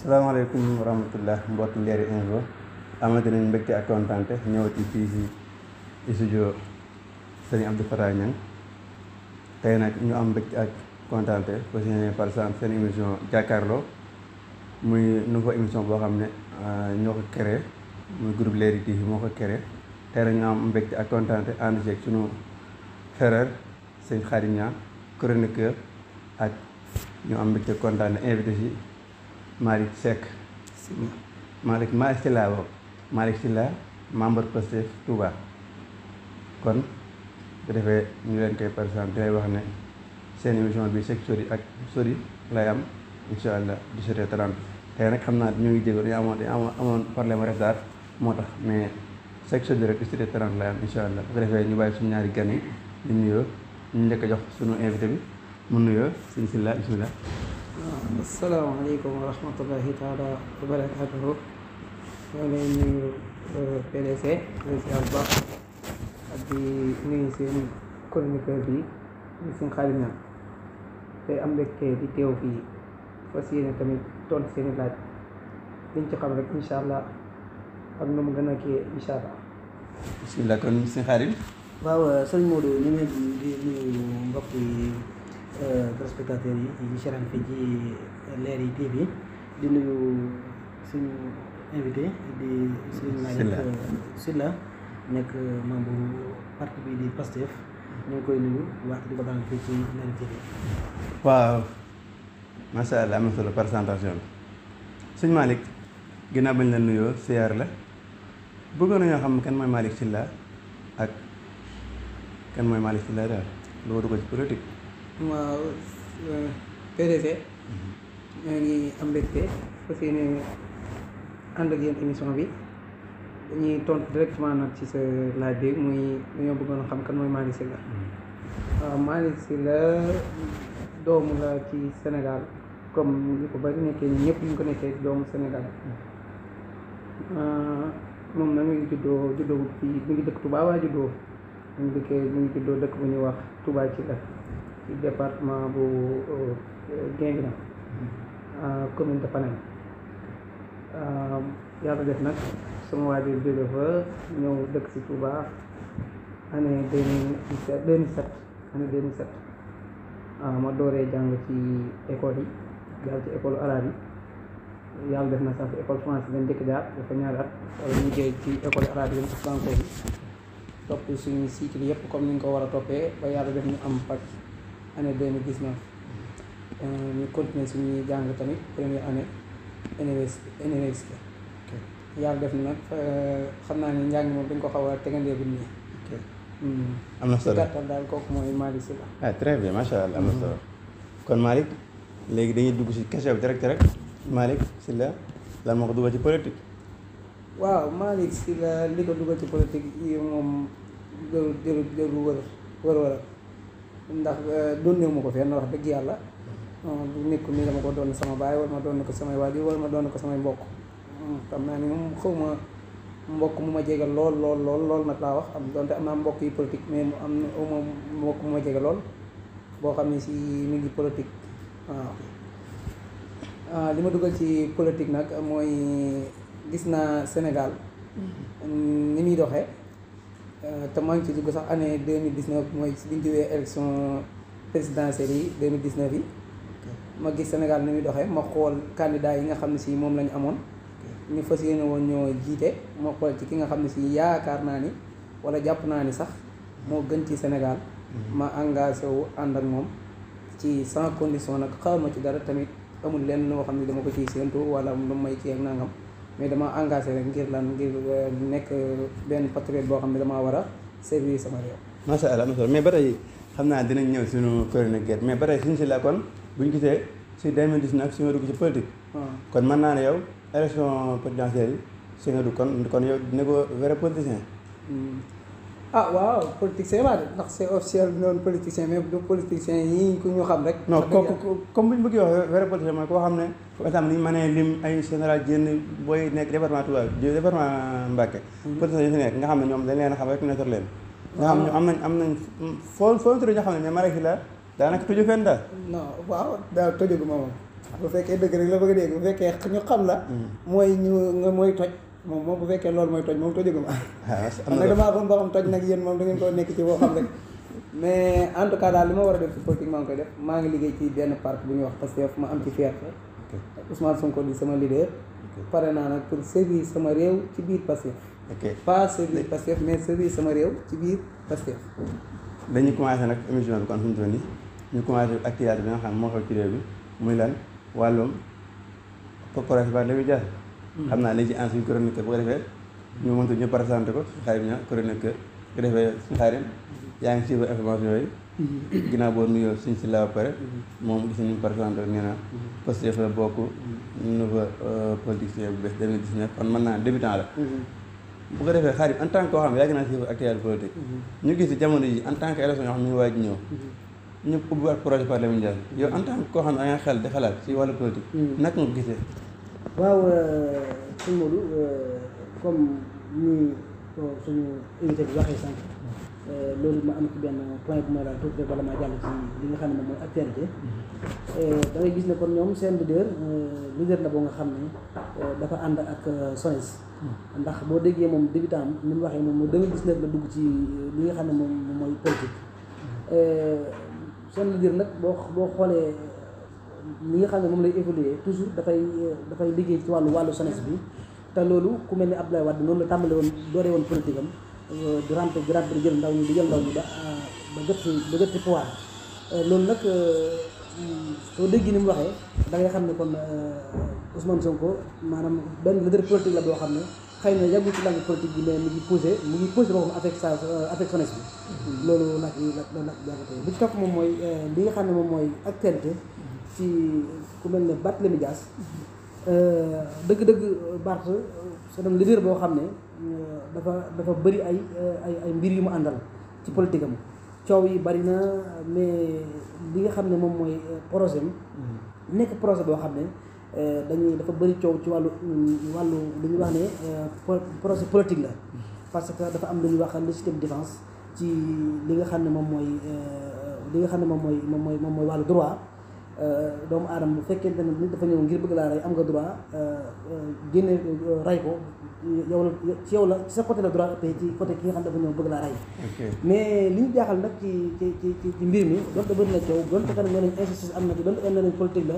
asalaamaaleykum wa rahmatullah mbokki Leral Info amati nañ mbégte ak kontaante ñëwati fii si studio Serigne Abdou Fatah Niang tey nag ñu am mbégte ak kontaante parce que par exemple seen émission jàkkaarloo muy nouveau émission boo xam ne ñoo ko créé muy groupe Leral TV moo ko créé tey nag ñu am mbégte ak kontaante ànd ceeg sunu frère sëñ Khadim Niang chroniqueur ak ñu am mbégte kontaante invité si Malick Seck Malick Sylla boobu Malick Sylla membre Pastef Touba kon bu defee ñu leen koy par exemple di lay wax ne seen émission bi chaque sori ak sori lay am incha allah 17h30 tey nag xam naa ñu ngi jégal dañu amoon problème retard moo tax mais chaque sori rek 17h30 lay am incha allah bu defee ñu bàyyi suñu ñaari gan yi ñu nuyoo ñu njëkk a jox suñu invité bi mu nuyoo sëñ Sylla bismillah. asalaamaaleykum wa rahmatullahi taala wa barakatuhu ñoo leen nuyu PDC bu baax ak di nuyu seen chroniqueur bi ñu seen Khadim Niang te am mbégte di teew fii fas yéene tamit tontu seen i laaj liñ ci xam rek incha allah ak nu mu gën a kii incha allah. bismillah kon sëñ Khadim. waaw sëñ Modou ñu ngi leen di nuyu mbokk yi téléspectateurs yi di seetaan fii ci Leral TV di nuyu suñu invité di suñu Malick Sylla nekk membre parti bi di Pastef ñu ngi koy nuyu waxtu di ko daan fii ci Leral TV. waaw macha allah am na solo présentation bi sëñ Malick ginnaaw bañ la nuyoo siyaar la bëggoon nañoo xam kan mooy Malick Sylla ak kan mooy Malick Sylla daal lu dugg ci politique. waaw PDC ñoo ngi am mbégte fas yéene ànd ak yéen émission bi dañuy tontu directement nag ci sa laaj bi muy dañoo bëggoon a xam kan mooy Malick Sylla. waaw Malick Sylla doomu la ci Sénégal comme ñu ko bari nekkee ñun ñëpp ñu ko nekkee doomu Sénégal moom nag mi ngi juddoo fii mi ngi dëkk Touba waa juddoo mi ngi juddoo dëkk bu ñuy wax Touba ci la ci département bu Guinguinéo commune de Panel yàlla def nag sama waajur jóge fa ñëw dëkk si Touba année 2007 ma dooree jàng ci école yi jaar ci école arabe yi yàlla def na sax école française lañ njëkk jaar dafa ñaari at wala ñu jël ci école arabe yi lañ ci franco yi topp suñu cycle yëpp comme ni nga ko war a toppee ba yàlla def ñu am bac année 2019 ñu continuer suñuy jàng tamit première année université yàlla def na nag xam naa ni njàng moom dañ ko xaw a tegandeegul nii. am na solo gàttal daal kooku mooy Malick Sylla. très bien macha allah am na solo kon Malick léegi dañuy dugg ci question bi direct rek Malick Sylla lan moo ko dugal ci politique. waaw Malick Sylla li ko dugal ci politique yi moom jëru wër ndax doonneewu ma ko fenn wax dëgg yàlla bu nekkul ni dama ko doon sama baay wala ma doon ko samay waajur wala ma doon ko samay mbokk xam naa ni moom xaw ma mbokk mu ma jege lool nag laa wax am donte am naa mbokk yi politique mais mu am na mbokk mu ma jege lool boo xam ne si mi ngi politique waaw li ma dugal ci politique nag mooy gis naa Sénégal ni muy doxee te maa ngi ci dugg sax année 2019 mooy si biñ jógee élection présidentielle yi 2019 yi ma gis Sénégal ni muy doxee ma xool candidat yi nga xam ne si moom lañu amoon ñu fas yéene woon ñoo jiite ma xool ci ki nga xam ne si yaakaar naa ni wala jàpp naa ni sax moo gën ci Sénégal ma engagé wu ànd ak moom ci sans condition nag xaw ma ci dara tamit amul lenn loo xam ne dama ko ciy séentu wala lu may kii ak nangam mais dama engagé rek ngir nekk benn patriote boo xam ne damaa war a servir sama réew. macha allah am na solo mais ba tey xam naa dinañ ñëw suñu chronique mais ba tey suñu Sylla kon buñ gisee si 2019 si nga dugg ci politique. kon mën naa ne yow élection présidentielle yi si nga dugg kon yow dina ko vrai politicien. ah waaw politicien laa de ndax c'est officiel noonu politicien mais du politicien yi ku ñu xam rek. non comme bu ñu bëggee wax vrai politicien mooy koo xam ne par exemple ni ñu mënee lim ay général Diène booy nekk département Touba département Mbacké. politiciens yi fi nekk nga xam ne ñoom dañ leen a xam rek nettoyer leen. nga xam ne am nañ foo turee ñoo xam ne mais Malick Sylla daanaka tuju fenn daal. non waaw daal tëjaguma moom. bu fekkee dëgg rek la bëgg a dégg bu fekkee ñu xam la mooy mooy toj moom bu fekkee loolu mooy toj moom tojaguma am nag damaa xam ba xam toj nag yéen moom da ngeen ko nekk ci boo xam rek mais en tout cas daal li ma war a def ci politique maa ngi koy def maa ngi liggéey ci benn parti bu ñuy wax Pastef ma am ci fierté Ousmane Sonko di sama leader pare naa nag pour servir sama réew ci biir Pastef pas servir Pastef mais servir sama réew ci biir Pastef dañuy commencé nag émission bi kon fi mu toll nii ñu commencé actualité bi nga xam moo xew ci réew bi muy lan wàllum projet Barthélémy Dias xam naa léegi ci en suñu chroniqueur bu ko defee ñu mëntu ñu présenté ko suñu xarit ña chroniqueur bu ko defee suñu xarit yaa ngi suivre information yooyu ginnaaw boo nuyoo suñ si la ba pare moom gis nañu présenté nee na Pastef la bokk nouveau politicien bu bees 2019 kon mën naa débutant la bu ko defee xarit en tant que koo xam ne yàgg naa suivre actualité politique ñu gis ci jamono yi en tant que élection yoo xam ne ñu waaj ñëw ñu ubbiwaat projet Barthélémy Dias yow en tant que koo xam ne da nga xel di xalaat ci wàllu politique naka nga ko gisee waaw sëñ Modou comme ni ko suñu invité bi waxee sànq loolu ma am ci benn point bu may daal tuuti rek wala maa jàll ci li nga xam ne moom mooy actualité da ngay gis ne kon ñoom seen leader la boo nga xam ne dafa ànd ak SONES ndax boo déggee moom débutant am ni mu waxee moom 2019 la dugg ci li nga xam ne moom mooy politique seen leader nag boo xoolee li nga xam ne moom lay évoluer toujours dafay liggéey ci wàllu SONES bi te loolu ku mel ni Abdoulaye Wade noonu la tàmbale woon dooree woon politique am di rampe di jël ndaw ñi ba jot ci pouvoir loolu nag soo déggee ni mu waxee da ngay xam ne kon Ousmane Sonko maanaam benn leader politique la boo xam ne xëy na yàggul ci langue politique bi mais mu ngi posé boppam avec SONES bi loolu nag jàngatee bi ci topp moom mooy li nga xam ne moom mooy actualité ci ku mel ne Barthélémy Dias dëgg-dëgg Barth c'est un leader boo xam ne dafa bëri ay mbir yu mu àndal ci politique am coow yi bari na mais li nga xam ne moom mooy projet nekk projet boo xam ne dafa bëri coow ci wàllu li ñuy wax ne projet politique la parce que dafa am lu ñuy wax légitime défense ci li nga xam ne moom mooy wàllu droit doomu aadama bu fekkente ne nit dafa ñëw ngir bëgg laa rey am nga droit génne rey ko yow la ci sa côté la droit ëppee ci côté ki nga xam ne dafa ñëw bëgg laa rey mais li ñu jaaxal nag ci mbir mi donte bëri na coow donte kanam nee nañ injustice am na ci donte nee nañ politique la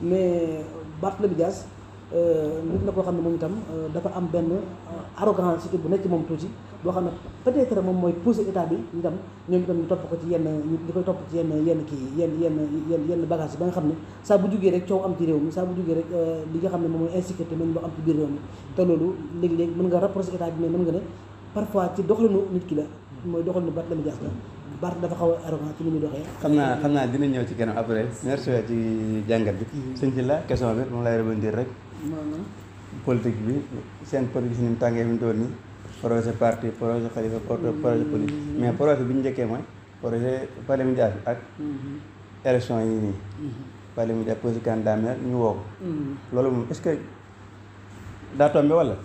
mais Barthélémy Dias nit la koo xam ne moom itam dafa am benn arrogance bu nekk ci moom tuuti boo xam ne peut-être moom mooy pousser état bi itam ñoom itam ñu topp ko ci di koy topp ci yenn bagage ba nga xam ne saa bu jugee rek coow am ci réew mi saa bu jugee rek li nga xam ne moom mooy insécurité mën nga am ci biir réew mi te loolu léegi-léegi mën nga rapprocher état bi mais mën nga ne parfois ci doxalinu nit ki la mooy doxalinu Barthélémy Dias la Barth dafa xaw a arrogant ci ni muy doxee xam naa dina ñëw ci kanam après merci ci jàngat bi sëñ ci la question bi moom lay rebondir rek politique bi seen politique si ni mu tàngee fi mu toll nii projet parti projet Khalifa projet politique mais projet bi ñu njëkkee mooy projet Barthélémy Dias bi ak élection yi nii Barthélémy Dias posé candidat maire ñu woo ko loolu moom est-ce que daa tombé wala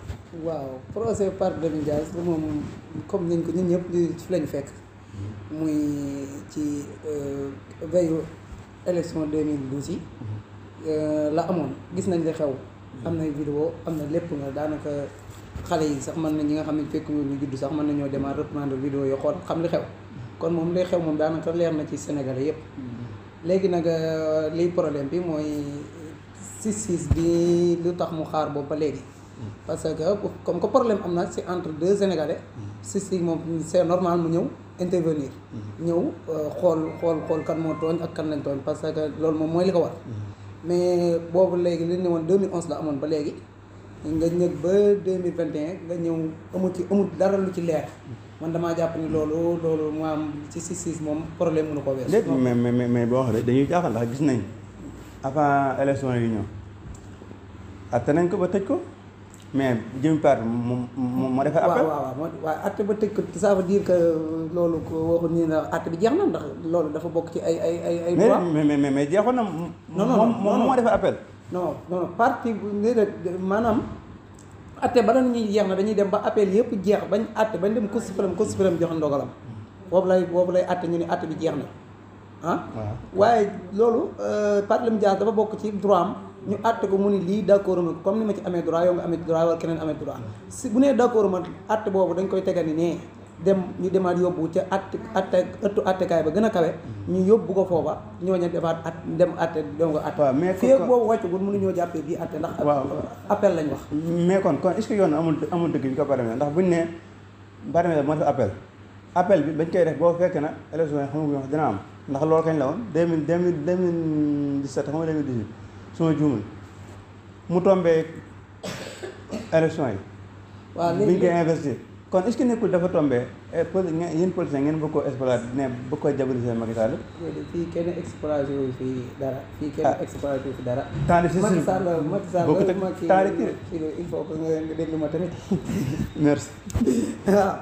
waaw projet Barthélémy Dias moom comme niñ ko ñun ñëpp ci lañu fekk muy ci veille élection 2012 yi la amoon gis nañ li xew am na vidéo am na lépp nga daanaka xale yi sax mën na ñi nga xam ne fekk ñu judd sax mën nañoo demaat reprendre vidéo yoo xool xam li xew kon moom lay xew moom daanaka leer na ci Sénégalais yëpp léegi nag liy problème bi mooy 6-6 bi lu tax mu xaar boobu ba léegi parce que comme que problème am na c'est entre deux Sénégalais 6-6 moom c'est normal mu ñëw intervenir ñëw xool kan moo tooñ ak kan lañ tooñ parce que loolu moom mooy li ko war mais boobu léegi li ne woon 2011 la amoon ba léegi nga ñëg ba 2021 nga ñëw amul dara lu ci leer man damaa jàpp ni loolu maam ci 6-6 moom problème mënu ko wees. léegi mais boo waxee dañuy jaaxal ndax gis nañ avant élection yi ñëw atte nañ ko ba tëj ko mais jëm part moo defee appel. waaw atte ba tëj ko ça veut dire que loolu ko waxul nii na atte bi jeex na ndax loolu dafa bokk ci ay droit mais jeexoon na. non moo defee appel. non parti bu maanaam atte ba doon ñuy jeex na dañuy dem ba appel yëpp jeex bañ atte bañ dem Cour suprême joxe ndogalam boobu lay atte ñu ne atte bi jeex na ah waaye loolu Barthélémy Dias dafa bokk ci droit am ñu àtte ko mu ni lii d'accord ma comme ni ma ci amee droit yow nga amee droit wala keneen amee droit si bu nee d'accord ma àtte boobu dañ koy tegani ne dem ñu demaat yóbbu ca ëttu àttekaay ba gën a kawe ñu yóbbu ko foofa ñooñu defaat dem àtte dem ko àtte mais fii boobu wàccugul mënuñoo jàppee bii àtte ndax appel lañ wax mais kon est-ce que yoon amul dëgg bi ko Barthélémy ndax buñ ne Barthélémy moo def appel bi bañ koy def boo fekk na élection yi xamaguñ wax dina am ndax loolu kañ la woon 2017 xam nga 2018 su ma juumul mu tombé élection yi waaw biñ koy investir kon est-ce que nekkul dafa tombé yéen politiciens ngeen bëgg koo exploiter ne bëgg koo diaboliser Macky Sall fii kenn exploité wu fi dara fii kenn exploité wu fi dara Macky Sall il faut que nga déglu ma tamit merci waaw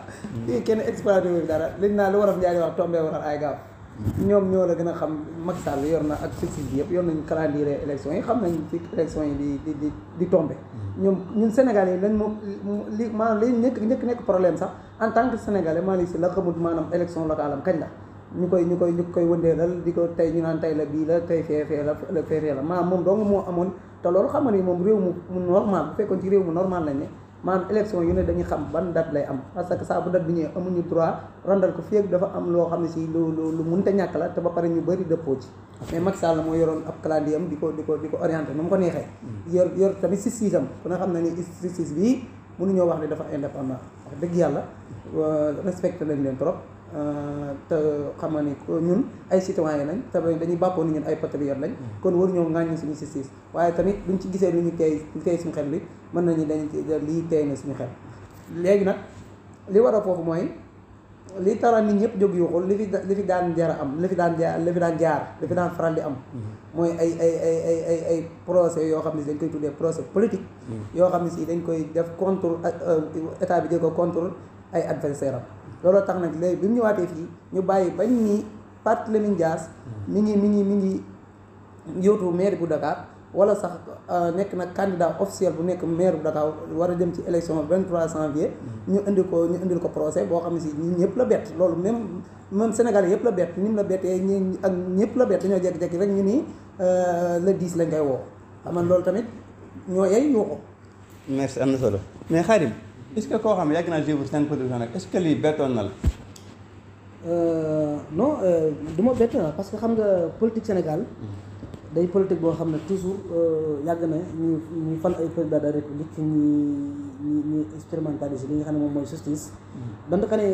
fii kenn exploité wu fi dara liñ naa lu war a njaay wax tombé waral ay gaaw ñoom ñoo la gën a xam Macky Sall yor na ak succès bi yëpp yor nañ calendrier élection yi xam nañ fi élection yi di tombé ñun Sénégalais yi lañ moom li maanaam li nekk problème sax en tant que Sénégalais Malick Sy la xamul maanaam élection locale am kañ la ñu koy wëndeelal di ko tey ñu naan tey la bii la tey fee la maanaam moom dong moo amoon te loolu xam nga ni moom réew mu normal bu fekkoon ci réew mu normal lañ ne maanaam élection yu ne dañuy xam ban date lay am parce que saa bu date bi ñëwee amuñu droit randal ko fii ak dafa am loo xam ne si lu mënta ñàkk la te ba pare ñu bëri dëppoo ci mais Macky Sall moo yoroon ab calendrier am di ko orienté nu mu ko neexee yor tamit justice am ku ne xam na ni justice bii mënuñoo wax ne dafa indépendant wax dëgg yàlla respecté lañ leen trop te xam nga ni ñun ay citoyen lañ te dañuy bàkkoo ni ñun ay patriote lañ kon waruñoo ŋàññi suñu justice waaye tamit buñ ci gisee lu ñu tey suñu xel bi mën nañu dañ lii tey na suñu xel léegi nag li war a foofu mooy li taral nit ñëpp jóg yuuxul li fi daan jar a am li fi daan faral di am mooy ay procès yoo xam ne si dañ koy tuddee procès politique yoo xam ne si dañ koy def contre état bi jël ko contre ay adversaire am looloo tax nag léegi bi mu ñëwaatee fii ñu bàyyi bañ ni Barthélémy Dias mi ngi yóotu maire bu Dakar wala sax nekk nag candidat officiel bu nekk maire bu Dakar war a jëm ci élection 23 janvier ñu indil ko procès boo xam ne si ñun ñëpp la bett loolu même Sénégal yëpp la bett ni mu la bettee ñi ak ñëpp la bett dañoo jekki-jekki rek ñu ni le 10 lañ koy woo xam nga loolu tamit ñoo yey yoo ko merci am na solo mais Khadim est-ce que koo xam ne yàgg naa suivre seen production nag est-ce que lii bettoon na la non du ma bett na parce que xam nga politique Sénégal day politique boo xam ne toujours yàgg na ñu fal ay président de la république ñi instrumentaliser li nga xam ne moom mooy justice donte que ne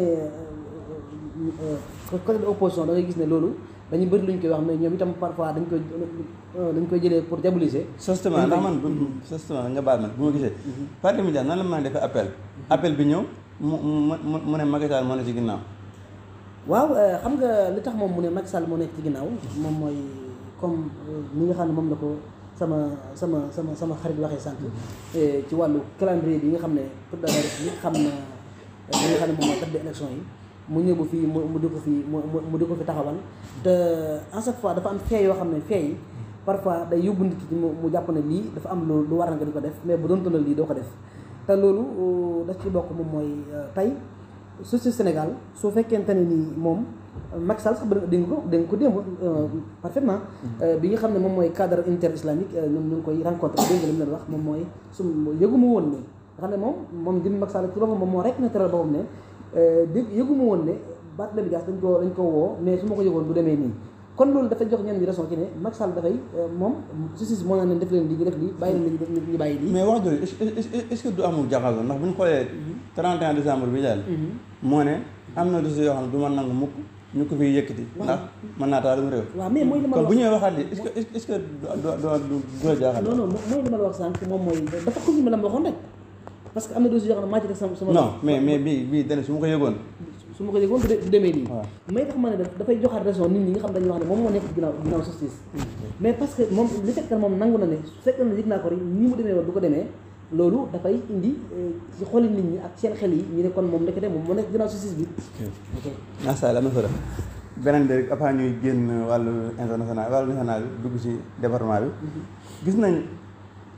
côté de opposition da ngay gis ne loolu dañuy bëri lu ñu koy wax mais ñoom itam parfois dañ koy jëlee pour diaboliser justement ndax man justement nga baal man bu ma gisee Barthélémy Dias nan la mën a defee appel bi ñëw mu ne Macky Sall moo ne ci ginnaaw waaw xam nga li tax moom mu ne Macky Sall moo nekk ci ginnaaw moom mooy comme ni nga xam ne moom la ko sama xarit waxee sànq ci wàllu calendrier bi nga xam ne président de la République xam na li nga xam ne moom mooy date de élection yi mu ñëw fii mu di ko fi taxawal te à chaque fois dafa am fee yoo xam ne fee yi parfois day yóbbu nit ki mu jàpp ne lii dafa am lu war nga di ko def mais bu doon tënal lii doo ko def te loolu daf ci bokk moom mooy tey société Sénégal soo fekkente ne nii moom Macky Sall sax dégg ko démb parfaitement bi nga xam ne moom mooy cadre inter islamique ñoom ñu ngi koy rencontré dégg nga li mu leen wax moom mooy yëguma woon ne nga xam ne moom jëm Macky Sall ci boppam moom moo rek na teral boppam ne yëguma woon ne Barthélémy Dias dañ ko woo mais su ma ko yëgoon du demee nii kon loolu dafa jox ñenn ñi raison ci ne Macky Sall dafay moom justice moo naan leen def leen lii def lii bàyyi leen ñu bàyyi lii mais wax jooju est-ce que du amul jaxasoo ndax bu ñu xoolee 31 décembre bi daal moo ne am na dossier yoo xam ne du ma nangu mukk ñu ko fiy yëkkati ndax mën naa taalum réew waaw mais mooy li ma kon bu ñëwee waxaat lii est-ce que du la jaaxal non mooy li ma la wax sànq moom mooy dafa confirmé la ma waxoon rek parce que am na dossier yoo xam ne maa ci def sama non mais bii dana su ma ko yëgoon du demee nii may tax ma ne dafay joxaat raison nit ñi nga xam dañuy wax ne moom moo nekk ginnaaw justice mais parce que moom li fekk moom nangu na ne su fekkee ne yëg naa ko rek nii mu demee woon du ko demee loolu dafay indi ci xooli nit ñi ak seen xel yi ñu ne kon moom nekk de moom moo nekk ginnaaw justice bi ok macha allah am na solo beneen bi rek avant ñuy génn wàllu national bi dugg ci département bi gis nañ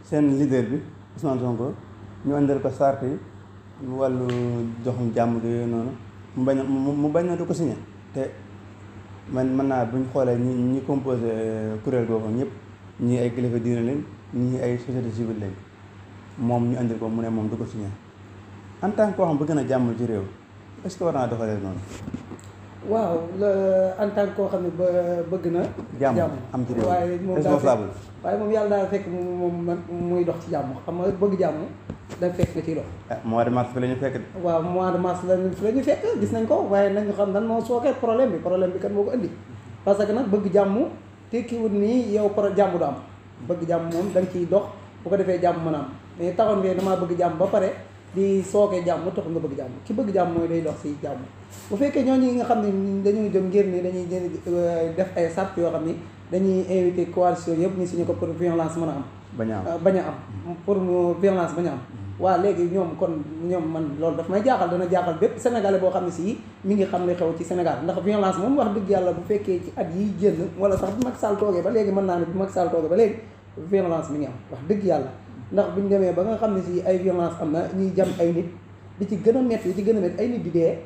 seen leader bi Ousmane Sonko ñu andal ko sart yi wàllu joxum jàmm yooyu noonu mu bañ na du ko signé te mën naa buñ xoolee ñi composé kuréel googu ñëpp ñii ay kilifa diine leen ñii ay société civile lañ moom ñu andil ko mu ne moom du ko signé en tant que koo xam bëgg na jàmm ci réew est-ce que war naa doxalee noonu. waaw en tant que koo xam ne bëgg na. jàmm am ci réew waaye moom responsable. waaye moom yàlla daal fekk moom muy dox ci jàmm xam nga bëgg jàmm dafa fekk nga ciy dox. mois de mars fi la ñu fekk. waaw mois de mars la ñu fekk gis nañ ko waaye nañu xam nan moo sookee problème bi kan moo ko indi parce que nag bëgg jàmm tekkiwut nii yow jàmm du am bëgg jàmm moom da nga ciy dox bu ko defee jàmm mën a am mais taxoon bi damaa bëgg jàmm ba pare di sookee jàmm taxul nga bëgg jàmm ki bëgg jàmm mooy day dox si jàmm bu fekkee ñooñu nga xam ne dañuy jóg ngir ni dañuy def ay sart yoo xam ni dañuy invité coalition yëpp ñu signé ko pour violence mën a am bañ a am pour violence bañ a am waaw léegi ñoom man loolu daf may jaaxal dana jaaxal bépp sénégalais boo xam ne si mi ngi xam li xew ci Sénégal ndax violence moom wax dëgg yàlla bu fekkee ci at yi génn wala sax bi Macky Sall toogee ba léegi mën naa ne bi Macky Sall toogee ba léegi violence mi ngi am wax dëgg yàlla ndax buñ demee ba nga xam ne si ay violence am na ñuy jam ay nit di ci gën a métti ay nit di dee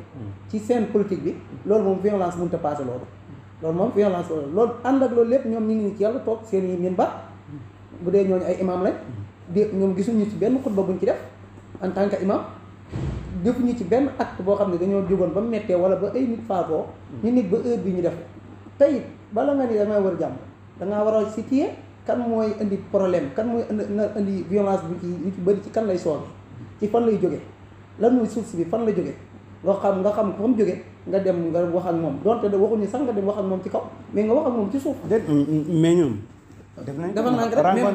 ci scène politique bi loolu moom violence mënut a passé loolu moom violence loolu ànd ak loolu lépp ñoom ñu ngi ci yàlla toog seen i min ba bu dee ñooñu ay imam lañ ñoom gisuñu ci benn xutba buñ ci def en tant que imam defuñu ci benn acte boo xam ne dañoo jógoon ba méttee wala ba ay nit faatoo ñu nit ba heure bi ñu def tey bala nga ni damay war jàmm dangaa war a situer kan mooy indi problème kan mooy indi violence bi ci bëri ci kan lay sooge ci fan lay jóge lan mooy source bi fan la jóge nga xam fa mu jóge nga dem nga wax ak moom donte de waxuñu sax nga dem wax ak moom ci kaw mais nga wax ak moom ci suuf mais ñoom dafa nànk rek mais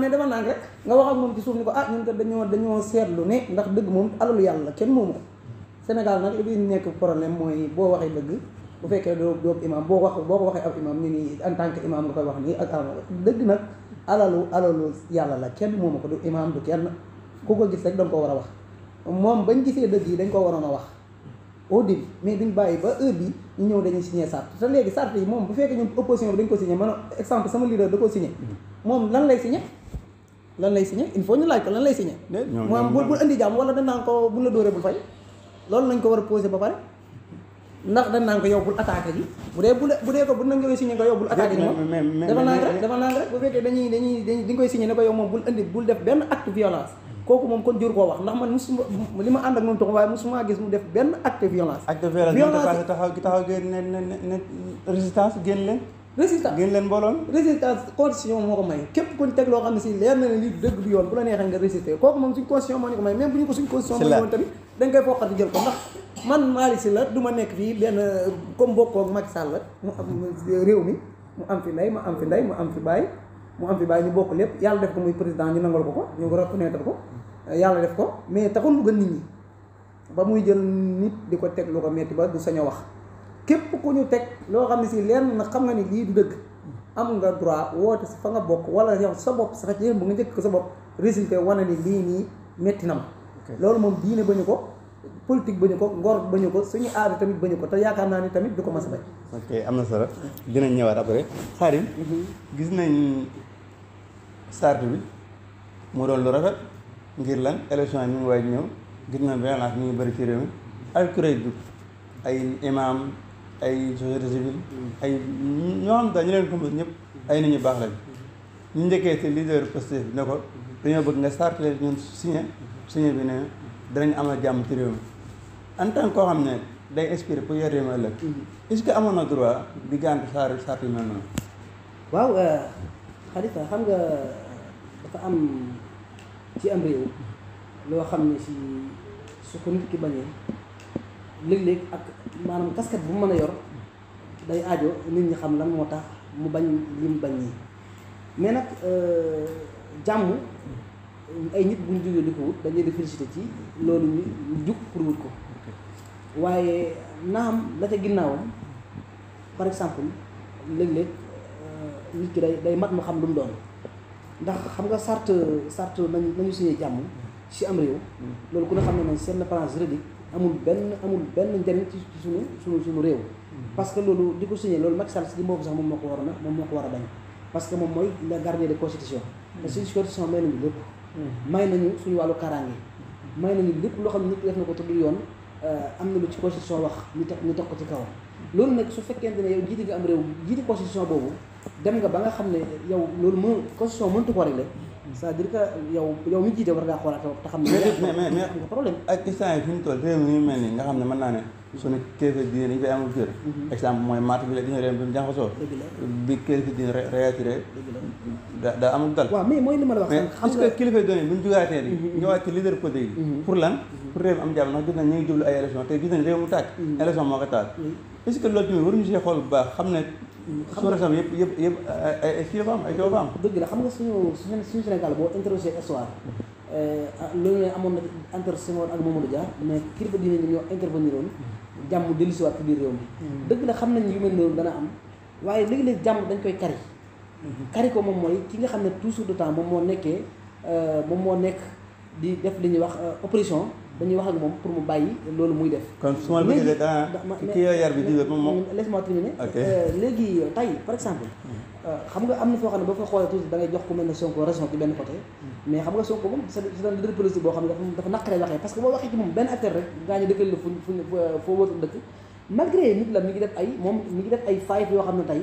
dafa nànk rek nga wax ak moom ci suuf ni ko ñun ko dañoo seetlu ne ndax dëgg moom alalu yàlla kenn moomu ko Sénégal nag li bi nekk problème mooy boo waxee dëgg bu fekkee doo imam boo ko waxee ab imam ni nii en tant que imam nga koy wax nii ak dëgg nag alalu yàlla la kenn moomu ko du imam du kenn ku ko gis rek da nga ko war a wax moom bañ gisee dëgg yi dañ ko waroon a wax au début mais duñ bàyyi ba heure bi ñu ñëw dañuy signé sart te léegi sart yi moom bu fekkee ñoom opposition bi dañ ko signé man exemple sama leader da ko signé moom lan lay signé il faut ñu laaj ko lan lay signé moom bul indi jàmm wala dañ naan ko bu la dóoree bul fay loolu lañ ko war a posé ba pare ndax dañ naan ko yow bul attaqué ji bu dee ko bu na nga signé ko yow bul attaqué ji moom dafa nang rek bu fekkee dañ koy signé ne ko yow moom bul def benn acte violence kooku moom kon jur koo wax ndax man musuma li ma ànd ak moom tax waaye musuma gis mu def benn acte violence taxaw génn ne résistance génn leen mbooloon résistance constitution moo ko may képp kuñ teg loo xam ne si leer na ne lii dëgg du yoon bu la neexee nga résister kooku moom suñ constitution moo ñu ko may même bu ñu ko suñ constitution may woon tamit dañ koy foqati jël ko ndax man Malick Sylla du ma nekk fii benn comme bokkoo ak Macky Sall mu am réew mi mu am fi ndey mu am fi bàyyi ñu bokk lépp yàlla def ko muy président ñu nangal ko ñu reconnaître ko yàlla def ko mais taxul mu gën nit ñi ba muy jël nit di ko teg lu ko metti ba du sañ a wax képp ku ñu teg loo xam ne si leen na xam nga ni lii du dëgg am nga droit woote si fa nga bokk wala yow sa bopp sax yéen bu nga njëkk ko sa bopp résulté wane ni lii nii metti na ma loolu moom diine bañu ko politique bañu ko ngor bañu ko suñu aada tamit bañu ko te yaakaar naa ni tamit du ko mas a bañ. ok am na solo dinañ ñëwaat après Khadim gis nañ start bi mu doon lu rafet ngir lan élection yi ñu ngi waaj ñëw gis na violence ñu ngi bëri ci réew mi ay kuréel bi ay imam ay société civile ay ñoo xam te ñu leen compose ñëpp ay nit ñu baax lañ ñu njëkkee ci leader Pastef bi ne ko dañoo bëgg nga start leen ñun signé bi ne danañ amal jàmm ci réew mi en tant que koo xam ne day inspiré pour yor réew mi ëllëg est-ce que amoon na droit di gàntu sart yu mel noonu waaw Khalifa xam nga dafa am ci am réew loo xam ne si su ko nit ki bañee léeg-léeg ak maanaam casquette bu mu mën a yor day aajo nit ñi xam lan moo tax mu bañ li mu bañ nii mais nag jàmm ay nit bu ñu jógee di ko wut dañuy di félicité ci loolu ñu jug pour wut ko waaye naam la ca ginnaawam par exemple léeg-léeg nit ki day mat mu xam lu mu doon ndax xam nga sart nañu signé jàmm ci am réew loolu ku ne xam ne nañ seen plan juridique amul benn njariñ ci suñu réew parce que loolu di ko signé loolu Macky Sall si moo ko sax moom moo ko war a bañ parce que moom mooy le gardien de constitution te suñu constitution may nañu lépp may nañu suñu wàllu kaaraange may nañu lépp loo xam ne nit def na ko te du yoon am na lu ci constitution wax ñu teg ko ci kawam loolu nag su fekkente ne yow jiite nga am réew jiite constitution boobu dem nga ba nga xam ne yow loolu constitution mëntu ko régler c'est-à-dire que yow mi jiite war ngaa xoolaat te xam ne mais am nga problème ak instant yi fi ñu toll réew mi ñu mel nii nga xam ne mën naa ne suñu kilifa diine dañu fay amul kër exemple mooy maat bi la dina réew bi mu jaxasoo bi kilifa diine réattiré daa amul dal waaw mais mooy li ma la wax mais est-ce que kilifa diine bu ñu jugaatee di ñëwaat ci leader politique yi pour lan pour réew mi am jàmm ndax gis nañ ñu ngi jublu ay élection te gis nañ réew mu tàkk élection moo ko taal est-ce que loolu tamit waruñu see xool bu baax xam ne sous-région yëpp ay kii fa am ay coow fa am dëgg la xam nga suñu Sénégal boo interrogé histoire loolu ne amoon na entre Senghor ak Mamadou Dia mais kilifa diine ñi ñoo intervenir woon jàmm dellusiwaat ci biir réew mi dëgg la xam nañ yu mel noonu dana am waaye léegi-léegi jàmm dañ koy kari ko moom mooy ki nga xam ne toujours de temps moom moo nekk di def li ñuy wax opposition dañuy wax ak moom pour mu bàyyi loolu muy def kon su ma la bëggee daa kii yar bi di moom laisse-moi terminer léegi tey par exemple xam nga am na foo xam ne boo fa xoolee toujours da ngay jox ku mel ne Sonko raison ci benn côté mais xam nga Sonko moom c'est un leader politique boo xam ne dafa naqaree waxee parce que boo waxee ci moom benn affaire rek gaa ñu dëkkal la foo wóotul dëkk malgré nit la mi ngi def ay failles yoo xam ne tey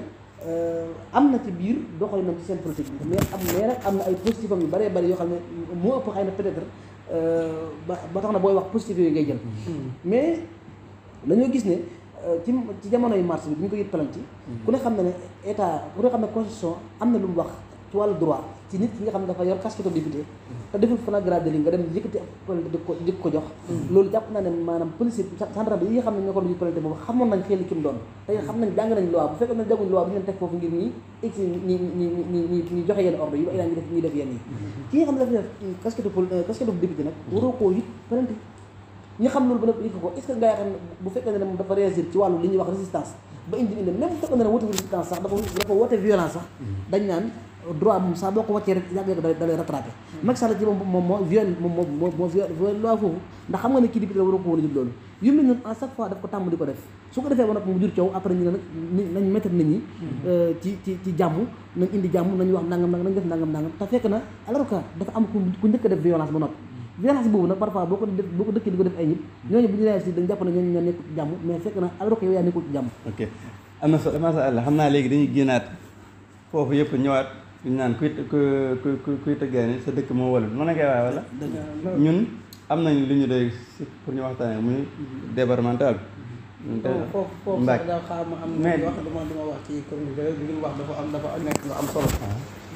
am na ci biir doxalinam ci seen politique bi mais nag am na ay positif am yu bëree bëri yoo xam ne moo ëpp xëy na peut-être ba tax na booy wax positif yooyu ngay jël mais dañoo gis ne ci jamonoy mars bi bu ñu ko yit palanti ku ne xam ne état ku ne xam ne constitution am na lu mu wax ci wàllu droit ci nit ki nga xam ne dafa yor casquette député te deful flagrant délit nga dem yëkkati di ko jox loolu jàpp naa ne maanaam police gendarme yi nga xam ne ñoo ko doon palanté boobu xamoon nañ xel ki mu doon te xam nañ jàng nañ loi bu fekkoon ne jànguñ loi bu ñu leen teg foofu ngir ñi ñi joxe yenn ordre yi ba ilaa ñuy def yenn yi ki nga xam ne dafa def casquette député nag waroo koo it palanté ñi xam loolu ba nag ko est-ce que nga xam ne bu fekkee ne moom dafa réagir ci wàllu li ñuy wax résistance ba indi même bu fekkee ne woote résistance sax dafa woote violence sax dañ naan droit moom sax boo ko wàccee rek yàgg da lay rattrapé Macky Sall ci moom moo viol loi foofu ndax xam nga ne kii député la war a ko woon a jub loolu yu mel noonu à chaque fois daf ko tàmm di ko def su ko defee ba nag mu jur coow après ñu ne nag nañ mettre nit ñi ci jàmm nañ indi jàmm nañu wax nangam nañ def nangam te fekk na alors que dafa am ku njëkk a def violence ba noppi violence boobu nag parfois boo ko dëkkee di ko def ay nit ñooñu bu ñu réagir dañ jàpp ne ñooñu ñoo nekkul ci jàmm mais fekk na alors que yow yaa nekkul ci jàmm ok am na solo masha Allah xam naa léegi dañuy génnaat foofu yëpp ñëwaat ñu naan kuy tëggee ni sa dëkk moo wala mën na koy waaye wala ñun am nañ li ñu doy pour ñu waxtaanee muy départemental foofu sax daa xaar ma am na wax dama wax ci commune bi li wax dafa nekk lu am solo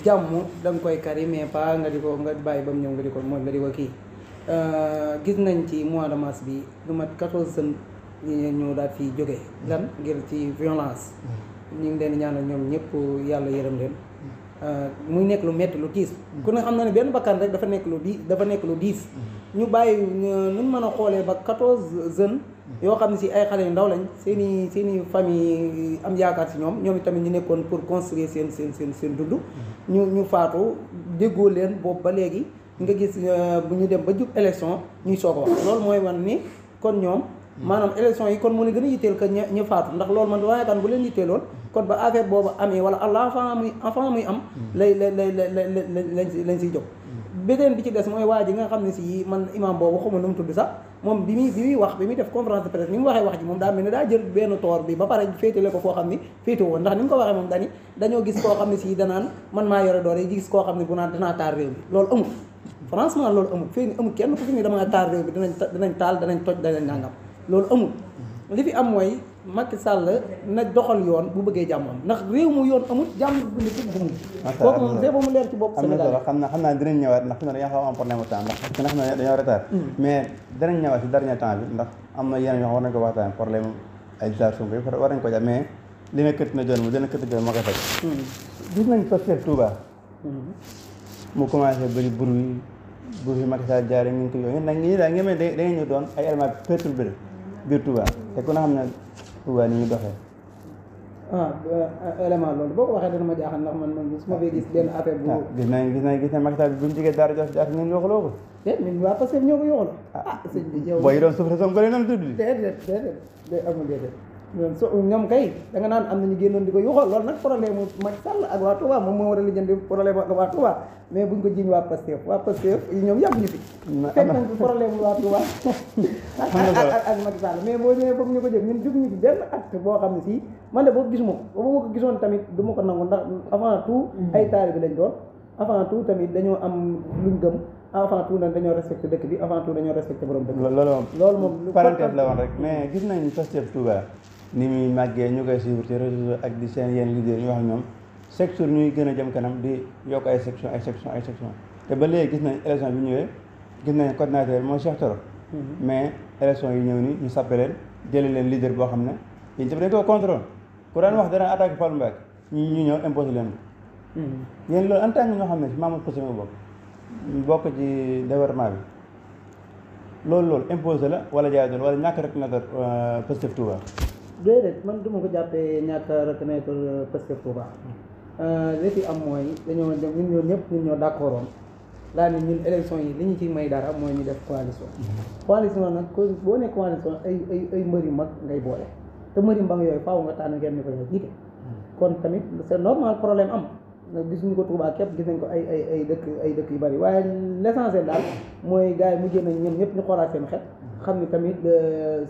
jàmm da nga koy kari mais pas nga di ko nga bàyyi ba mu ñëw nga di ko mooy nga di ko kii gis nañ ci mois de mars bi lu mat 14 jeunes ñu daal fi jógee lan ngir ci violence ñu ngi leen ñaanal ñoom ñëpp yàlla yërëm leen muy nekk lu metti lu tiis ku ne xam na ne benn bakkan rek dafa nekk lu diis ñu bàyyi nun mën a xoolee ba 14 jeunes yoo xam ne si ay xale yu ndaw lañ seeni famille am yaakaar si ñoom itamit ñu nekkoon pour construire seen dund ñu faatu déggoo leen boobu ba léegi nga gis bu ñu dem ba jub élection ñuy soog a wax loolu mooy wan ni kon ñoom maanaam élection yi kon mu ne gën a yitteel que ñu faatu ndax loolu man waaye kan bu leen yitteeloon kon ba affaire boobu amee wala avant muy am lañ siy jóg beneen bi ci des mooy waa ji nga xam ne si man imam boobu xaw ma nu mu tudd sax moom bi muy wax bi muy def conférence de presse ni mu waxee wax ji moom daa mel ne daa jël benn toor bi ba pare féetale ko foo xam ni féete woon ndax ni mu ko waxee moom dañoo gis koo xam ne si danaan man maa yore doole gis koo xam ne bu naan danaa taal réew bi loolu amul franchement loolu amul fii amul kenn ku fi ni dama taal réew bi dinañ taal danañ toj danañ nangam loolu amul li fi am mooy Macky Sall na doxal yoon bu bëggee jàmm am ndax réew mu yoon amul jàmm bu nekk bu mu kooku moom c'est ba mu leer ci bopp Sénégal xam naa dinañ ñëwaat ndax fi ne dañoo xaw am problème temps ndax fi nga xam ne dañoo retard mais dinañ ñëwaat si dernier temps bi ndax am na yeneen yoo xam war nañ ko waxtaan problème ay situation bi war nañ ko jàpp mais li ne këtt na joon mu dina këtt joon moo koy faj gis nañ Pastef Touba mu commencé bëri bruit Macky Sall jaare ngi ko yooyu nag ñii daal ngeen da ngeen ñu doon ay éléments perturbé biir Touba te ku na xam ne Touba ni ñu doxee élément loolu boo ko waxee dana ma jaaxal ndax man su ma fee gis benn affaire bu gis nañ Macky Sall bi mu jógee daara jox jaar ngeen yoxaloo ko ñun waa parce que ñoo ko yoxaloo sëñ bi yow booy yi doon suuf rek bëri na tudd déedéet amul déedéet so ñoom kay da nga naan am nañu génnoon di ko yuuxal loolu nag problème mu Macky Sall ak waa Touba moom moo war a lijjanti problème ak waa Touba mais buñ ko jiñ waa Pastef yi ñoom yàgg ñu fi fekk nañ fi problème waa Touba ak Macky Sall mais boo ñëwee bëgg ñu ko jëg ñun juguñu fi benn acte boo xam ne si man de boobu gisuma ko ba ma ko gisoon tamit du ma ko nangu ndax avant tout ay taalibe lañ doon avant tout tamit dañoo am luñ gëm avant tout nag dañoo respecté dëkk bi avant tout dañoo respecté borom dëkk loolu moom parenthèse la woon rek mais gis nañ Pastef Touba ni muy màggee ñu koy suivre ci réseau ak di seen yenn leader ñu wax ñoom chaque jour ñuy gën a jëm kanam di yokk ay section te ba léegi gis nañ élection bi ñëwee gis nañ coordinateur mooy Cheikh Thioro mais élection yi ñëw ni ñu sappe leen jëlee leen leader boo xam ne yéen ñëpp dañ ko contrôle ku daan wax dana attaqué Fallou Mbacké ñu ñëw imposé leen ko yéen loolu en tant que ñoo xam ne si Mamadou Pastef nga bokk ci développement bi loolu imposé la wala jaay doon wala ñàkk reconnaître Pastef Touba. déedéet man du ma ko jàppee ñàkk reconnaître Pastef Touba li fi am mooy dañoo dem ñun ñoo d'accord woon daal ni ñun élection yi li ñu ci may dara mooy ñu def coalition nag boo ne coalition ay mbër yu mag ngay boole te mbër yu mag yooyu faaw nga tànn ngeen ni ko yow jiite kon tamit c'est normal problème am gisuñu ko Touba képp gis nañ ko ay dëkk yu bari waaye l'essentiel daal mooy gars yi mujjee nañ ñoom ñëpp ñu xoolaat seen xel xam ni tamit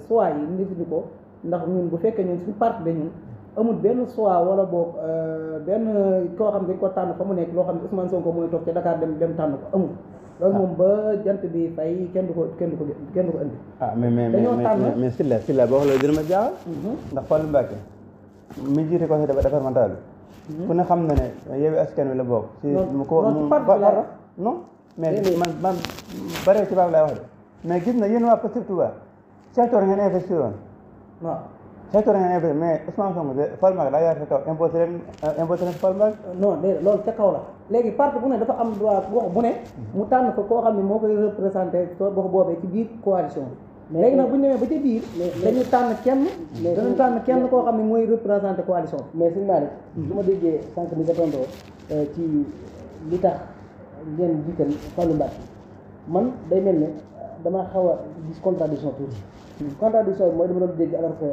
choix yi ndefuñu ko ndax ñun bu fekkee ñun suñu parti de ñun amul benn choix wala boog benn koo xam dañ ko tànn fa mu nekk loo xam ne Ousmane Sonko mooy toog ci Dakar dem tànn ko amul loolu moom ba jant bi fay kenn du ko indi mais Sylla boo xoolee dina ma jaaxal ndax Fallou Mbacké mi jiite conseil départemental bi ku ne xam na ne Yewwi Askan Wi la bokk ci non mais man bare ci baax laay wax de mais gis na yéen waa Pastef Touba secteur ngeen investir woon waaw secteur ngeen investir mais Ousmane Sonko Fallou Mbacké daa yaar sa kaw imposé leen Fallou Mbacké non déedéet loolu ca kaw la léegi parti bu ne dafa am droit gox bu ne mu tànn ko koo xam ne moo koy représenté gox boobee ci biir coalition bi léegi nag bu ñu demee ba ca biir dañu tànn kenn koo xam ne mooy représenté coalition bi mais sëñ Malick su ma déggee sànq ni nga tontoo ci li tax ngeen jiital Fallou Mbacké man day mel ne dama xaw a gis contradiction tuuti contradiction bi mooy dama doon dégg alors que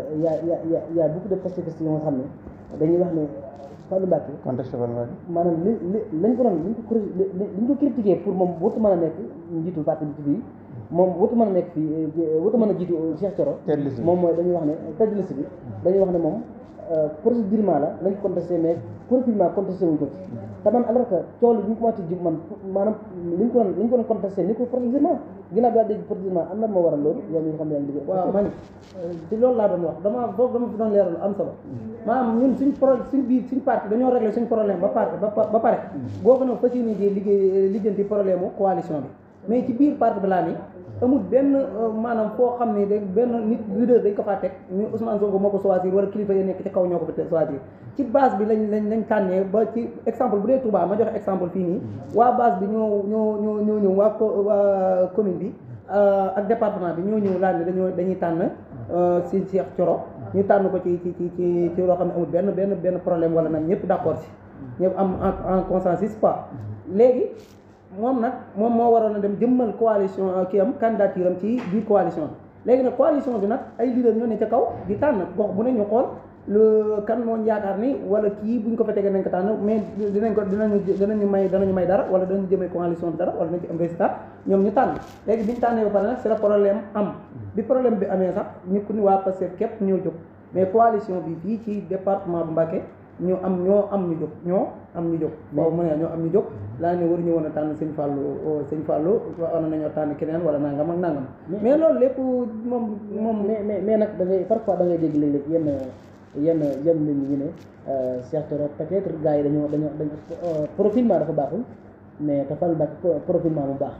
y a beaucoup de pacifistes yoo nga xam ne dañuy wax ne Fallou Mbacké contexte maanaam lañ ko critiqué pour moom warut mën a nekk njiitul parti bi ci bii moom warut mën a nekk fii warut mën a jiitu Cheikh Thioro moom mooy dañuy wax ne tête de liste bi dañuy wax ne moom procédurement la lañ ko contesté mais profilement contesté wuñ ko ci te man alors que coow li ñu commencé jub man maanaam liñ ko doon contesté ni ko procédurement ginnaaw bi daal dégg procédurement am na moo waral loolu yow mi nga xam ne yaa ngi liggéey waaw man ci loolu laa doon wax dama fi doon leeral lu am solo maanaam ñun suñ parti dañoo réglé suñ problème ba pare boo ko nag fas yéene lijjanti problème mu coalition bi mais ci biir parti bi laa ni amul benn maanaam foo xam ne benn nit leader dañ ko faa teg ñu Ousmane Sonko moo ko choisir wala kilifa yi nekk ci kaw ñoo ko fa choisir ci base bi lañ tànnee ba ci exemple bu dee Touba ma joxe exemple fii nii waa base bi ñoo ñëw waa commune bi ak département bi ñoo ñëw laaj ne dañuy tànn si Cheikh Thioro ñu tànn ko ci loo xam ne amul benn problème wala nag ñëpp d'accord si ñëpp am en consensus pas léegi moom moo waroon a dem jëmmal coalition kii am candidature am ci biir coalition bi léegi nag coalition bi nag ay leader ñoo ne ca kaw di tànn gox bu ne ñu xool kan moo yaakaar ni wala kii buñ ko fa tegee nañ ko tànn mais danañu may dara wala danañu jëmee coalition bi dara wala danañ ci am résultat ñoom ñu tànn léegi biñu tànnee ba pare nag c'est le problème am bi problème bi amee sax ñu ku ni waa Pastef képp ñoo jóg mais coalition bi fii ci département bu Mbacké ñoo am ñu jóg boobu mu ne ñoo am ñu jóg laa ne waruñu woon a tànn sëñ Fallou waroon nañoo tànn keneen wala nangam ak nangam mais loolu lépp moom mais nag da ngay parfois da ngay dégg léeg-léeg yenn nit ñi ñu ne Cheikh Thioro peut-être gars yi dañoo profilement dafa baaxul mais te Fallou Mbacké profilement mu baax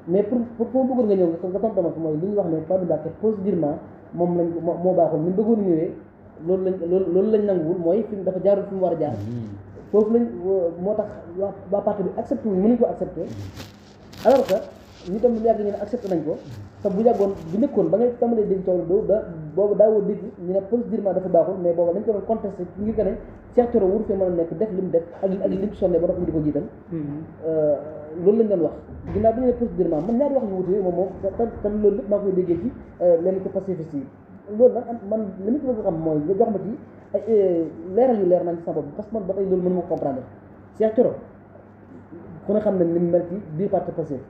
mais pour foo bëggoon nga ñëw nga tontu fi mooy li ñu wax ne Fallou Mbacké procédurement moo baaxul ñun bëggoon ñëwee loolu lañ nanguwul mooy fi dafa jaarul fi mu war a jaar foofu lañ moo tax waa parti bi accepté wuñ mënuñ ko accepté alors que ñu dem lu yàgg ñu ne accepté nañ ko te bu yàggoon bu nekkoon ba ngay tàmbalee dégg coow boobu daawoo dégg ñu ne procédurement dafa baaxul mais boobu dañ ko doon contesté ngir que ne Cheikh Thioro wur fee mën a nekk def li mu def ak li mu sonné ba dox ñu di ko jiital loolu lañ doon wax ginnaaw bi ñu ne procédurement man ñaari wax yu wuute moom te loolu lépp maa koy déggee ci lenn ci pacifiste yi loolu nag man li ma ci bëgg a xam mooy nga jox ma ci ay leeral yu leer nañ ci sama bopp parce que man ba tey loolu mënu ma comprendre Cheikh Thioro ku ne xam ne ni mu mel ci biir parti Pastef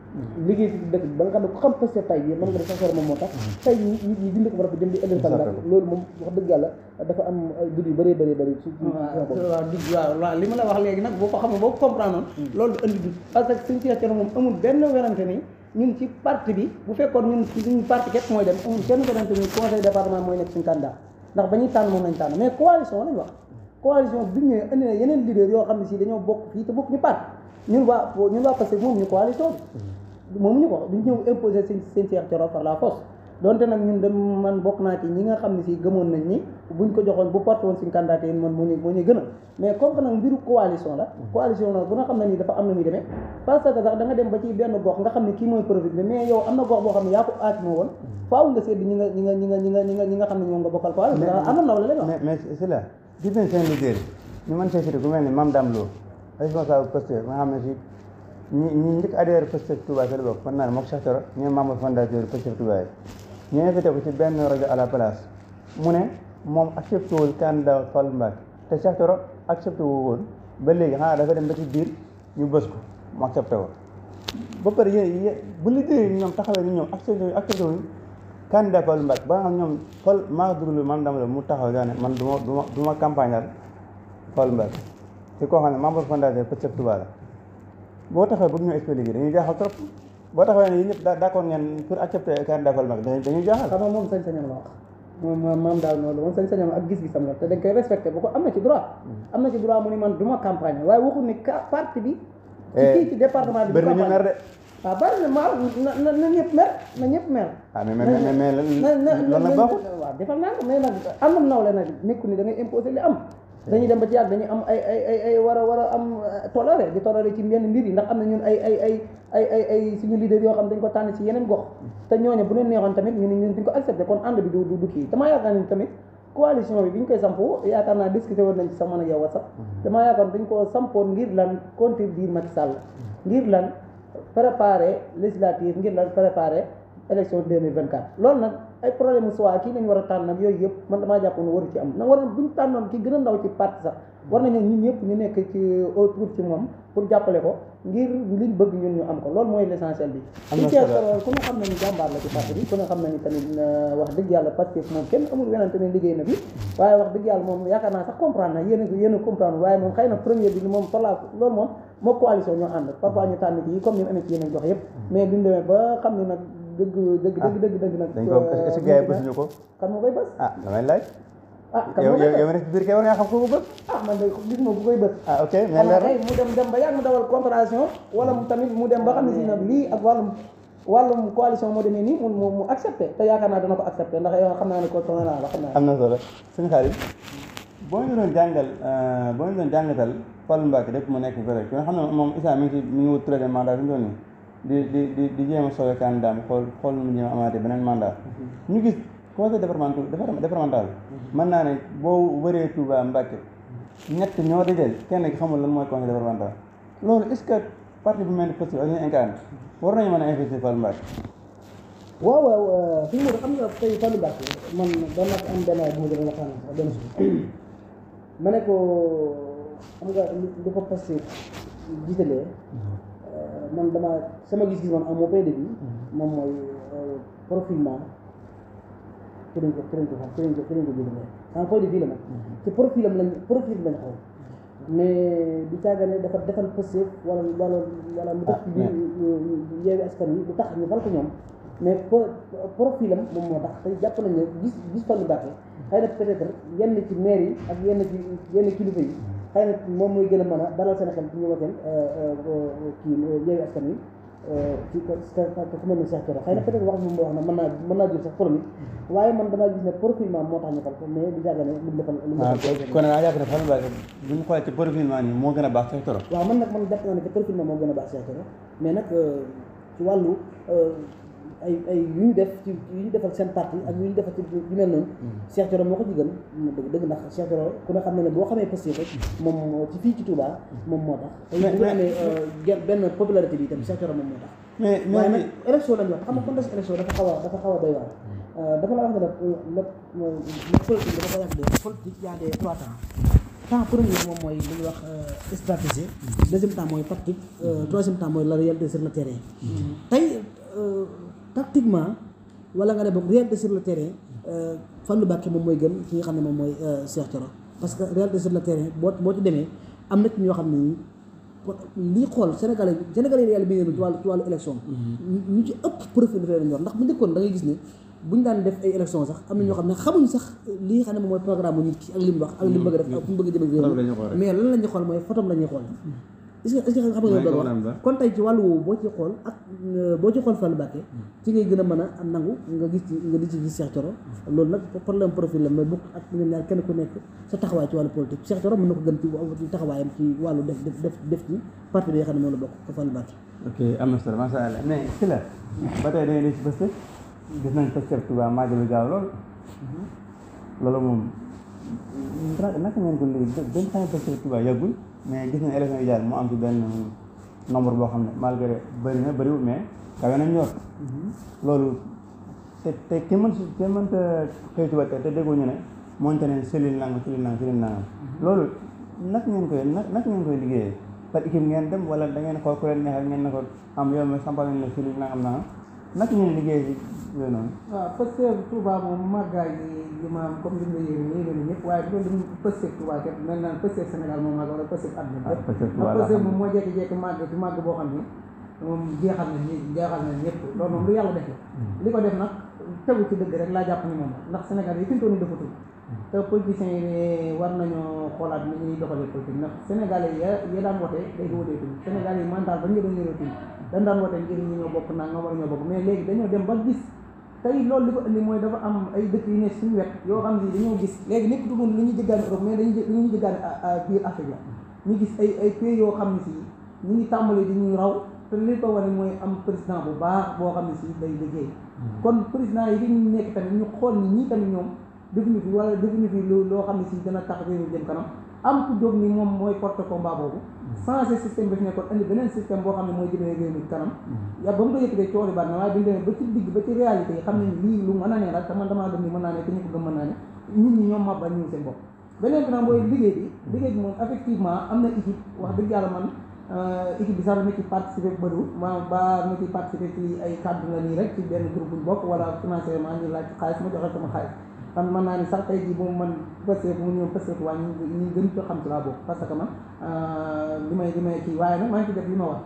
liggéey ci dëkk bi ba nga xam ne ku xam Pastef tay bi mën nga def Cheikh Thioro moom moo tax tey ñi dindi ko ba jëm di ëllëg candidat loolu moom wax dëgg yàlla dafa am ay dut yu bëree ci waaw li ma la wax léegi nag boo ko xam ne boo ko comprendre noonu loolu du indi dut parce que suñu Cheikh Thioro moom amul benn werante ni ñun ci parti bi bu fekkoon ñun suñu parti képp mooy dem amul kenn werante ni conseil département mooy nekk suñu candidat ndax ba ñuy tànn moom lañ tànn mais coalition lañ wax coalition bi ñu ñëwee indi na yeneen leader yoo xam ne si dañoo bokk fii te bokk ñu parti ñun waa Pastef moom ñu coalition bi moom ñu ko duñ ñëw imposer seen Cheikh Thioro par la force donte nag ñun dem man bokk naa ci ñi nga xam ne si gëmoon nañ ni buñ ko joxoon bu porté woon suñu candidature man moo ñu gën a mais comme que nag mbiru coalition la bu nga xam ne nii dafa am na muy demee parce que sax da nga dem ba ci benn gox nga xam ne kii mooy profit bi mais yow am na gox boo xam ne yaa ko aaj moo woon faaw nga seet ñi nga xam ne ñoom nga bokkal coalition am na naw la lañ wax mais c'est là gis nañ seen leader ñu mën see cité ku mel ni Mame Dame Lo responsable Pastef nga xam ne si ñi njëkk adhéré Pastef Touba fi la bokk mën naa ne moom Cheikh Thioro ñooy membre fondateur Pastef Touba yi ñu invité ko ci benn rajo à la place mu ne moom accepté wul candidat Fallou Mbacké te Cheikh Thioro accepté wu woon ba léegi xanaa dafa dem ba ci biir ñu bës ko mu accepté ko ba pare yéen bu liggéey ñoom taxawee ni ñoom accepté wuñ candidat Fallou Mbacké ba nga xam ñoom Fall maa duglu man dama la mu taxaw gaa ne man du ma campagnal Fallou Mbacké ci koo xam ne membre fondateur Pastef Touba la boo taxawee bëgg ñu expliquer dañuy jaaxal trop boo taxawee ne yéen ñëpp d'accord ngeen pour accepter candidat Fallou Mbacké dañuy jaaxal. xam nga moom sañ-sañam la wax moom maam daal noonu la moom sañ-sañam ak gis-gisam la te dañ koy respecté bu ko am na ci droit mu ni man du ma campagne waaye waxul ni parti bi ci kii ci département bi bëri nañu mer de waaw bari na maa na ñëpp mer na ñëpp mer mais loolu nag baaxul waaw defal naa ko mais nag am na nawle nag nekku ni da ngay imposer li am dañuy dem ba ci yàgg dañuy am ay war a am toléré di toléré ci yenn mbir yi ndax am na ñun ay suñu leader yoo xam dañ ko tànn ci yeneen gox te ñooñu bu leen neexoon tamit ñun duñ ko accepté kon ànd bi du kii damaa yaakaar ni tamit coalition bi ñu koy sampo yaakaar naa discuté woon nañ ci sama ak yow sax damaa yaakaar dañ ko sampoon ngir lan contribuer Macky Sall ngir lan préparer législative ngir lan préparer élection 2024 loolu nag ay problème mu soit kii lañu war a tànn nag yooyu yëpp man damaa jàpp ne waru ci am na war bu ñu tànnoon ki gën a ndaw ci parti sax war nañu ñun ñëpp ñu nekk ci autour ci moom pour jàppale ko ngir liñ bëgg ñun ñu am ko loolu mooy l'essentiel bi ci Cheikh ku ne xam na ni jàmbaar la ci parti bi ku ne xam na ni tamit wax dëgg yàlla parce que moom kenn amul wenante ne liggéey na bi waaye wax dëgg yàlla moom yaakaar naa sax comprendre na yéen a comprendre waaye moom xëy na premier bi moom fala loolu moom moo coalition ñoo ànd parfois ñu tànn ci yi comme ni mu amee ci yeneen gox yëpp mais biñu demee ba xam ne nag dëgg nag dañ ko est-ce que gars yi bësuñu ko kan moo koy bës damay laaj kan yow nekk ci biir kay war ngaa xam ko bës man de gis ma bu koy bës ok mais leer kay mu dem ba yàgg mu dawal contradiction wala mu tamit mu dem ba xam ne si nag lii ak wàllum coalition moo demee nii mu accepté te yaakaar naa dana ko accepté ndax yow xam naa ne ko toona naa la xam naa am na solo suñu xarit boo ñu doon jàngatal Fallou Mbacké def mu nekk vrai ki nga xam ne moom Issa mi ngi wut troisième mandat fi mu doon nii di jéem a sowe candidat xool mu jéem a amaate beneen mandat ñu gis conseil départemental mën naa ne boo wëree Touba Mbacké ñett ñoo dajeel kenn ki xamul lan mooy conseil départemental loolu est-ce que parti bu mel ni Pastef ak ñu incarné war nañu mën a investir Fallou Mbacké waaw fi mu xam nga tey Fallou Mbacké man doon naa am benn bu ma jëlee waxtaan sax benn suuf ma ne ko xam nga li ko Pastef jiitalee man dama sama gis-gis man am moo point de vue moom mooy profilement ci lañ ko jiitalee sama point de vue la nag ci profil lañ xaw mais du caagane dafa defal Pastef wala mu def ci biir Yewwi Askan Wi lu tax ñu fal ko ñoom mais profilam moom moo tax te jàpp nañ ne gis Fallou Mbacké xëy na peut-être yenn ci maire yi ak yenn kilifa yi xëy na moom mooy gën a mën a dalal seen xel ci ñu wateel kii Yewwi Askan Wi ci ku mel ni Cheikh Thioro xëy na peut-être wax moom wax na mën naa jur sax polémique waaye man damaa gis ne profilement moo tax ñu fal ko mais du jàgg ne lu defal kon naa jàpp ne Fallou Mbacké bu ñu xoolee ci profilement nii moo gën a baax Cheikh Thioro waaw man jàpp naa ne ci profilement moo gën a baax Cheikh Thioro mais nag ci wàllu ay yu ñu def ci yu ñu defal seen parti ak yu ñu defal ci yu mel noonu Cheikh Thioro moo ko ci gën dëgg ndax Cheikh Thioro ku ne xam ne boo xamee Pastef rek moom ci fii ci Touba moom moo tax bu amee benn popularité bi itam Cheikh Thioro moom moo tax waaye nag élection lañu wax xam nga contexte élection dafa xaw a doy waar dafa la wax ne la politique dafa ko yàgg de politique y a des 3 temps premier moom mooy li ñuy wax stratégie deuxième temps mooy tactique troisième temps mooy la réalité sur le terrain tey tactiquement wala nga ne boog réalité sur le terrain Fallou Mbacké moom mooy gën ki nga xam ne moom mooy Cheikh Thioro parce que réalité sur le terrain boo ci demee am na ci ñoo xam ne lii xool sénégalais yi yàlla bi ngeen ci wàllu élection ñu ci ëpp profil dafay lañ yor ndax bu njëkkoon da ngay gis ne buñu daan def ay élection sax am na ñoo xam ne xamuñ sax lii xam ne moom mooy programme bu nit ki ak li mu wax ak li mu bëgg a def ak fu mu bëgg a jëme réew mais lan la ñuy xool mooy photom la ñuy xool est-ce que xam nga bëgg wax kon tey ci wàllu woowu boo ci xool ak boo ci xool Fallou Mbacké ci ngay gën a mën a nangu nga di ci gis Cheikh Thioro loolu nag problème profil la mais bokk ak ñoom ñaar kenn ku nekk sa taxawaay ci wàllu politique Cheikh Thioro mën na ko gën ci taxawaayam ci wàllu def ci parti bi nga xam ne moom la bokk ko Fallou Mbacké ok am na solo masha Allah mais si la ba tey da ngay def ci Pastef gis nañ Pastef Touba màggal bi gaaw loolu moom naka ngeen ko léegi benn temps Pastef Touba yàggul mais gis nañ élection yi jaar mu am ci benn nombre boo xam ne malgré bëri na bëriwul mais kawe nañ ñor loolu te kenn mënta xëy suba te déggoo ñu ne moonte ne cellule nangam loolu naka ngeen koy liggéeyee par équipe ngeen dem wala da ngeen xool ku leen neexal ngeen ne ko am yow ma sampal ne cellule nangam naka ngeen liggéey ci yooyu noonu. waaw Pastef Touba moom màggaay yi maam comme li nga yéene nii ñëpp waaye bu doon Pastef Touba kat mel naan Pastef Sénégal moom màgg wala Pastef àdduna bépp. Pastef moom moo jékki-jékki màgg ci màgg boo xam ni moom jeexal na ñëpp loolu moom lu yàlla def la. li ko def nag tegu ci dëgg rek laa jàpp ni moom ndax Sénégal yi fi mu toll nii dafa tudd te politiciens yi war nañoo xoolaat ni ñuy doxalee politique ndax Sénégalais yi daan wote day wotee tudd Sénégalais yi mental ba ñu doon ñëroo tudd dañ daan wote ngir ñu ñoo bokk naa nga war ñoo bokk mais léegi dañoo dem ba gis tey loolu li ko indi mooy dafa am ay dëkk yu ne suñu wet yoo xam ne dañoo gis léegi nekk dugul lu ñu jëggaani Europe mais lu ñu jëggaani biir Afrique la ñu gis ay pays yoo xam ne si ñu ngi tàmbali di ñuy raw te li ko wane mooy am président bu baax boo xam ne si day liggéey kon président yi dañuy nekk tamit ñu xool ni ñii tamit ñoom defuñu fi wala defuñu fi loo xam ne si dina tax réew mi jëm kanam am ku jóg ni moom mooy porte combat boobu changé système bi fi nekkoon indi beneen système boo xam ne mooy jëmee réew mi kanam ya ba mu ko yëkkatee coori baat na waaye bi ñu demee ba ci digg ba ci réalité yi xam ne lii lu mën a ne la te man damaa gëm ni mën naa ne te ñu ko gëm mën naa ne nit ñi ñoom mabba ñu seen bopp beneen bi nag mooy liggéey bi moom effectivement am na équipe wax dëgg yàlla man équipe bi sax dama ci participer bëriwul ma ci participer ci ay kàddu la nii rek ci benn groupe buñ bokk wala financièrement ñu laaj xaalis ma joxe sama xaalis man mën naa ni sax tey jii moom man Pastef mu ñëw Pastef waa ñu gën ko xam ci laa bokk parce que man li may kii waaye nag maa ngi ci def li ma wax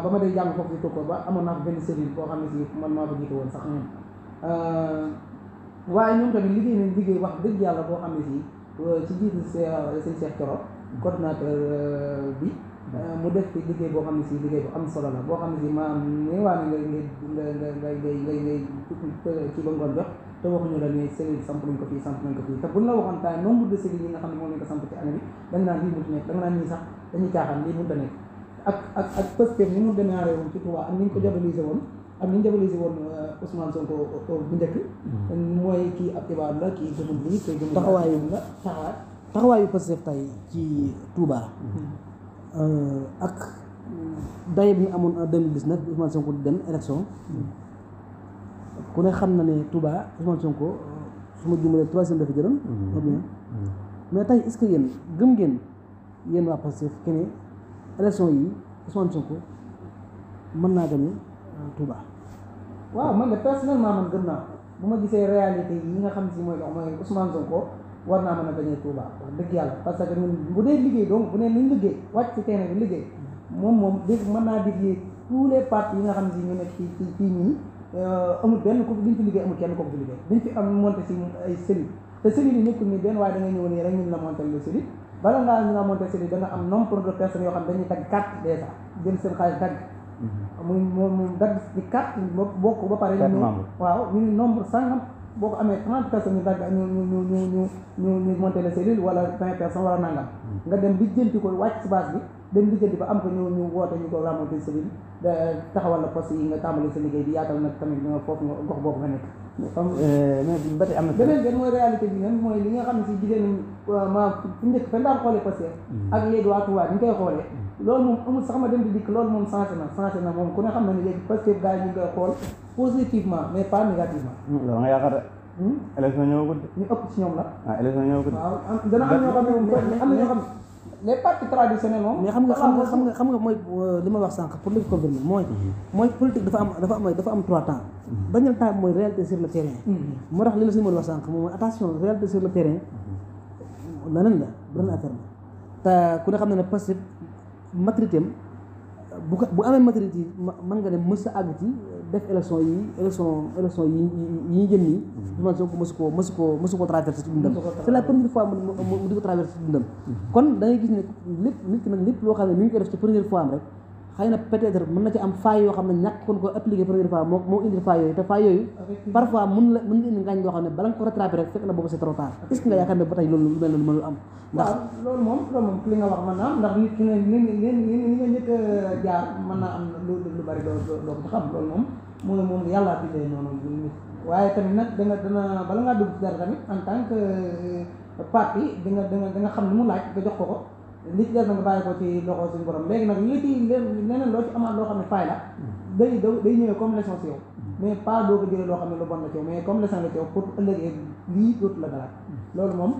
ba ma day jàng foofu ci tokkoo ba amoon naa ko benn cellule boo xam ne si man maa ko jiite woon sax ñoom waaye ñoom tamit liggéey nañ liggéey wax dëgg yàlla boo xam ne si ci jiitu sëñ Cheikh Thioro coordinateur bi mu def ci liggéey boo xam ne si liggéey bu am solo la boo xam ne si maanaam neewaa ne ngay ci ba ngoon jox te waxuñu la ne cellule samp nañ ko fii te buñ la waxoon temps nombre de cellules yi nga xam ne moom lañ ko samp ci année bi da nga naan lii mënut nekk da nga naan ñii sax dañuy caaxaan lii mënut a nekk ak Pastef ni mu démarré woon ci Touba ak ni ñu ko diabolisé woon ak ni ñu diabolisé woon Ousmane Sonko bu njëkk mooy kii ab ibaadu la kii gëmul lii koy gëmul taxawaayu Pastef tey ci Touba ak daye bi ñu amoon en 2019 Ousmane Sonko di dem élection ku ne xam na ne Touba Ousmane Sonko su ma jumalee troisième dafa jëloon bien mais tey est-ce que yéen gëm ngeen yéen waa Pastef que ne élection yi Ousmane Sonko mën naa gagné Touba. waaw man de personnellement man gëm naa bu ma gisee réalité yi nga xam si mooy dox mooy Ousmane Sonko war naa mën a gagné Touba wax dëgg yàlla parce que ñun bu dee liggéey donc bu dee nañ liggéey wàcc ci terrain bi liggéey moom dégg mën naa défier tous les partis yi nga xam si ñu nekk ci ñii amul benn ko liñ fi liggéey amul kenn ko fi liggéey dañ fi am monté si ay cellules te cellules yi nekkul ni benn waaye da ngay ñëw nii rek ñun la monté le cellule bala ngaa ñu la monté cellule da nga am nombre de personnes yoo xam dañuy dagg carte déjà jël seen xaalis dagg moom dagg ci carte bokk ba pare ñu waaw ñu nombre sangam boo ko amee 30 personnes ñu dagg ñu monté le cellule wala 20 personnes wala nangam nga dem lijjanti ko wàcc si base bi dem lijjanti ba am ko ñu woote ñu ko remonté cellule taxawal la poste yi nga tàmbali sa liggéey bi yaatal nag tamit foofu nga gox boobu nga nekk mais ba tey am na beneen mooy réalité bi nag mooy li nga xam ne si jigéen ma fu njëkk fa daan xoolee Pastef ak léegi waa Touba ñu koy xoolee loolu moom amul sax ma dem di dikk loolu moom changé na moom ku ne xam na ne léegi parce que gars yi ñu ngi koy xool positivement mais pas négativement. loolu nga yaakaar de. élection ñëwagul de. ñu ëpp ci ñoom la. élection ñëwagul de. waaw dana am ñoo xam ne moom am na ñoo xam ne les partis traditionnels moom. mais xam nga mooy li ma wax sànq pour li ko confirmer mooy politique dafa am 3 temps. beneen temps mooy réalité sur le terrain. moo tax li la suñu mën wax sànq moom mooy attention réalité sur le terrain leneen la beneen affaire la te ku ne xam ne Pastef maturité am bu amee maturité mën nga dem mës a àgg ci def élection yi ñu jëm nii Ousmane Sonko mësu ko traversé ci dundam c'est la première fois mu di ko traversé ci dundam kon da ngay gis ne nit ki nag lépp loo xam ne mi ngi koy def ci première fois am rek xëy na peut-être mën na ci am failles yoo xam ne ñàkk kon ko appliqué première fois moo indi failles yooyu te failles yooyu parfois mën nga indi ngaañ loo xam ne bala nga ko rattrapé rek fekk na boobu c'est trop tard est-ce que nga yaakaar ne ba tey loolu lu mel noonu mënul am ndax loolu moom li nga wax mën naa am ndax nit ki ne li nga njëkk a jaar mën naa am lu bari doo ko xam loolu moom yàllaa bindee noonu nit waaye tamit nag dana bala ngaa dugg ci dara tamit en tant que parti di nga xam ni mu laaj nga jox ko li ci des na nga bàyyi ko ci loxo suñu borom léegi nag li ci leneen loo ci amaat loo xam ne faay la day ñëwee comme leçon si yow mais pas doo ko jëlee loo xam ne lu bon la ci yow mais comme leçon la ci yow pour ëllëgee lii dootu la dalaat loolu moom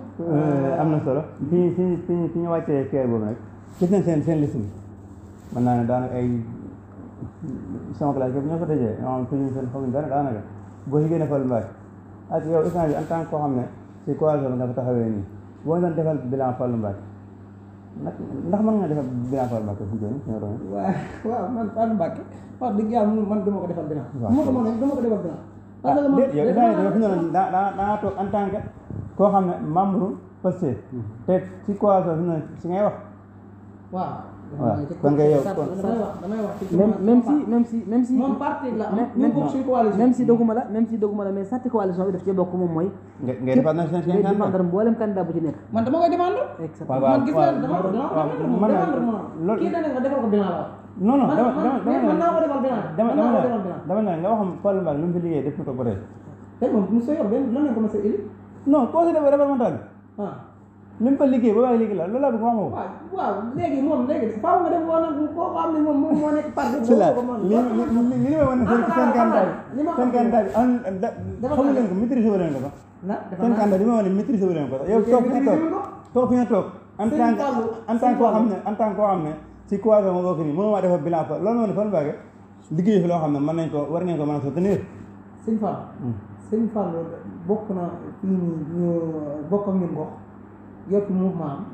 am na solo fi ñu wàccee kër boobu nag gis nañ seen liste bi mën naa ne daanaka ay sama classe yëpp ñoo ko tëjee ñoo xam tuñu seen xamuñ dara daanaka boo si génne Fallou Mbacké ak yow instant bi en tant que koo xam ne si coalition bi nga fa taxawee nii boo doon defal bilan Fallou Mbacké ndax mën nga defal bilan Fallou Mbacké fu joni ñoo doon waaw man Fallou Mbacké wax dëgg yàlla man dama ko defal bilan dama ko defal bilan yow instant yi fi noonu daa toog en tant que koo xam ne membre Pastef te ci coalition fi noonu si ngay wax waaw kon nga yow damay wax même si moom parti la am ñu bokk suñu coalition même si doguma la mais sarti coalition bi daf ci bokk moom mooy ngay defal na seen défendre mboolem candidat bu ci nekk man dama koy défendre man gis naa dama ko défendre moom kii dane nga defal ko bilan la non man naa ko defal bilan dama ne nga waxam Fallou Mbacké lu mu fi liggéey def na ko ba tey tey moom mu soo yor benn lan lañ ko mos a éli non conseil départemental li mu fa liggéey ba waaye liggéey la loolu laa bëgg wax nga ko waaw léegi moom faaw nga dem woon koo xam ne moom moo nekk parti li may wane seen candidat bi xamu leen ko maîtriser wu leen ko sax seen candidat li may wane maîtriser wu leen ko sax yow toog fi nga toog en tant koo xam ne si coalition ma bokk nii mënu maa defar bilan fa loolu moo ne Fallou Mbacké liggéey fi loo xam ne mën nañ ko war ngeen ko mën a soutenir sëñ Fall bokk na fii nii ñu bokk ak ñun gox yor fi mouvement am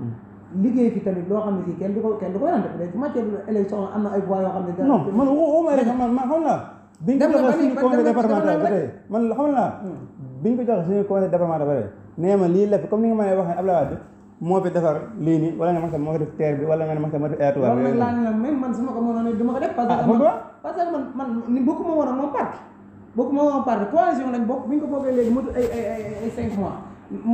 liggéey fi tamit loo xam ne si kenn du ko yàlla def ci matière élection am na ay voix yoo xam ne non man waxuma rek man xam naa biñ ko joxe suñu conseil départemental ba tey man xam naa biñ ko joxe suñu conseil départemental ba tey nee ma lii lépp comme ni nga ma ne waxee Abdoulaye Wade moo fi defar lii nii wala nga ma moo fi def terre bi wala nga ne ma moo fi aéroport loolu nag laa ne nag même man su ma ko mënoon du ma ko def parce que man ni bokkuma woon ak moom parti coalition lañ bokk bi ñu ko bokkee léegi motu ay 5 mois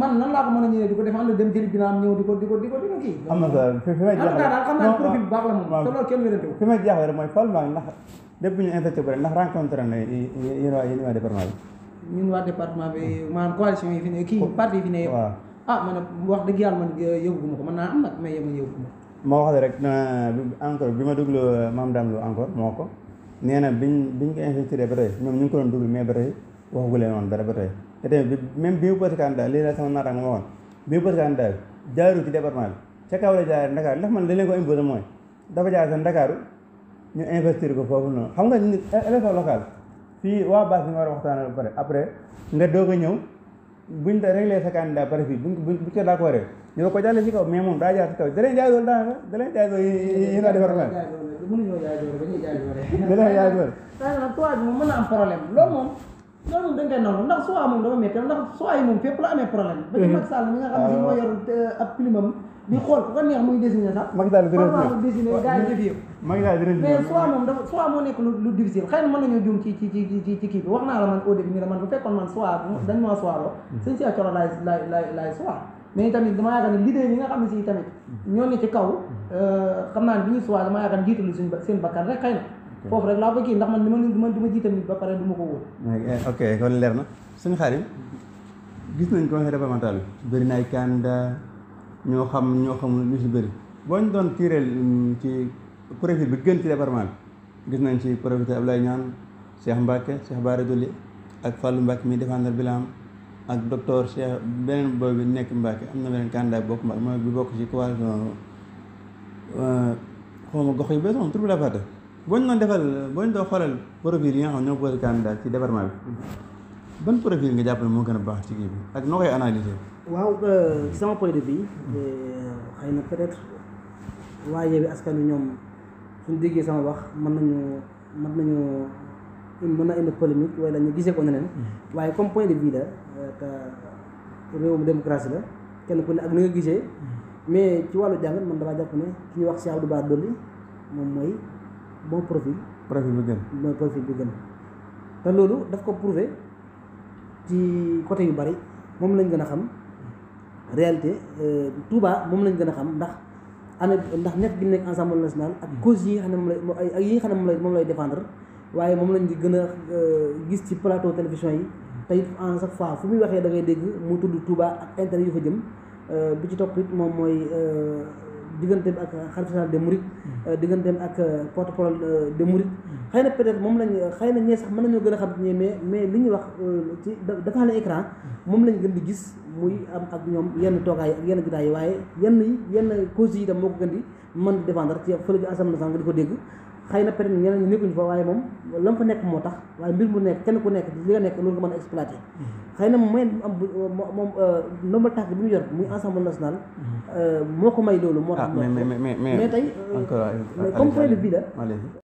man nan laa ko mën a ñëwee di ko défendre dem jëli binaam ñëw di ko kii am na solo fi may jeexal daal xam naa profil bu baax la moom te loolu kenn wérante wu fi may jeexal rek mooy Fallou Mbacké ndax depuis ñu infecté ko rek ndax rencontré na yéen waa département bi ñun waa département bi maanaam coalition yi fi ne kii parti yi fi ne yëpp man wax dëgg yàlla man yëguma ko mën naa am nag mais yëguma moo wax rek encore bi ma déglu Mame Dame Lo encore moo ko nee na biñ ko infecté ba tey ñoom ñu ngi ko doon déglu mais ba tey waxagu leen woon dara ba tey te tamit même bi mu posé candidat lii la sama naataango ma waxoon bi mu posé candidat jaaru ci département bi ca kaw la jaaree Dakar ndax man dañ leen ko imposé mooy dafa jaar seen Dakar ñu investir ko foofu noonu xam nga élection locale fii waa base bi nga war a waxtaan ba pare après nga doog a ñëw buñ da réglé sa candidat pare fii buñ ko d'accord ñu ko jàlle ci kaw mais moom daa jaar ci kaw da leen jaay doole daanaka da leen jaay doole yéen waa département mënuñoo jaay doole dañuy jaay doole da leen jaay doole nag toit bi moom mën na am problème loolu moom dañ koy nangu ndax soit moom dafa métti ndax soit yi moom fépp la amee problème ba ci Macky Sall mi nga xam ne si moo yor ab pilimam di xool ku ko neex muy désigné sax Macky Sall désigné gars yi def yëpp mais soit moom dafa soit moo nekk lu difficile xëy na mën nañoo juum ci kii bi wax naa la man au début ni la man bu fekkoon man soit dañ maa soiroo sëñ si acoro laay soit mais tamit dama yaakaar ne leader yi nga xam ne si tamit ñoo ne ci kaw xam naa ne bi ñuy soit dama yaakaar ne jiitalu seen bakkan rek xëy na foofu rek laa ko kii ndax man du ma jiital nit ba pare du ma ko wóor ok kon leer na suñu xarit gis nañ conseil départemental bi bëri na ay candidat ñoo xamul ñu si bëri boo ñu doon tiireel ci profil bi gën ci département bi gis nañ ci profité Ablaye Niane Cheikh Mbacke Cheikh Bara Dolly ak Fallou Mbacke mi défendre bilan ak docteur Cheikh beneen booy bi nekk Mbacke am na beneen candidat bokk Mbacke mooy bi bokk ci coalition xaw ma gox yi bees moom tur bi la fàtte boo ñu doon defal boo ñu doon xoolal profil yi nga xam ñoo posé candidat ci département bi ban profil nga jàpp ne moo gën a baax ci kii bi ak noo koy analyser. waaw ci sama point de vue xëy na peut-être waa Yewwi Askan Wi ñoom suñ déggee sama wax mën na indi polémique wala ñu gisee ko neneen waaye comme point de vue la te réewum démocratie la kenn ku ne ak ni nga gisee mais ci wàllu jàngat man damaa jàpp ne ki ñuy wax Cheikh Abdou Bara Dolly moom mooy bon profil bi gën mooy profil bi gën te loolu daf ko prouvé ci côté yu bari moom lañ gën a xam réalité Touba moom lañ gën a xam ndax nekk gi nekk Assemblée nationale ak cause yi nga xam ne moom lay ak yi nga xam ne moom lay défendre waaye moom lañ di gën a gis ci plateau télévision yi te it en chaque fois fu muy waxee da ngay dégg mu tudd Touba ak intérêt yu fa jëm bi ci topp it moom mooy digganteem ak xalifa général des mourides digganteem ak porte-parole des mourides xëy na peut-être moom lañ xëy na ñee sax mën nañoo gën a xam ñee mais li ñuy wax ci dafa ne écran moom lañ gën di gis muy am ak ñoom yenn toogaay ak yenn jotaay yi waaye yenn causes yi itam moo ko gën di mën di défendre ci fële ci Assemblée nationale nga di ko dégg xëy na peut-être ñeneen ñi nekkuñu fa waaye moom la mu fa nekk moo tax waaye mbir mu nekk kenn ku nekk li nga nekk loolu nga mën a exploité xëy na moyen am moom ndombal tànk bi mu yor muy Assemblée nationale moo ko may loolu moo tax mais tey comme point de vue la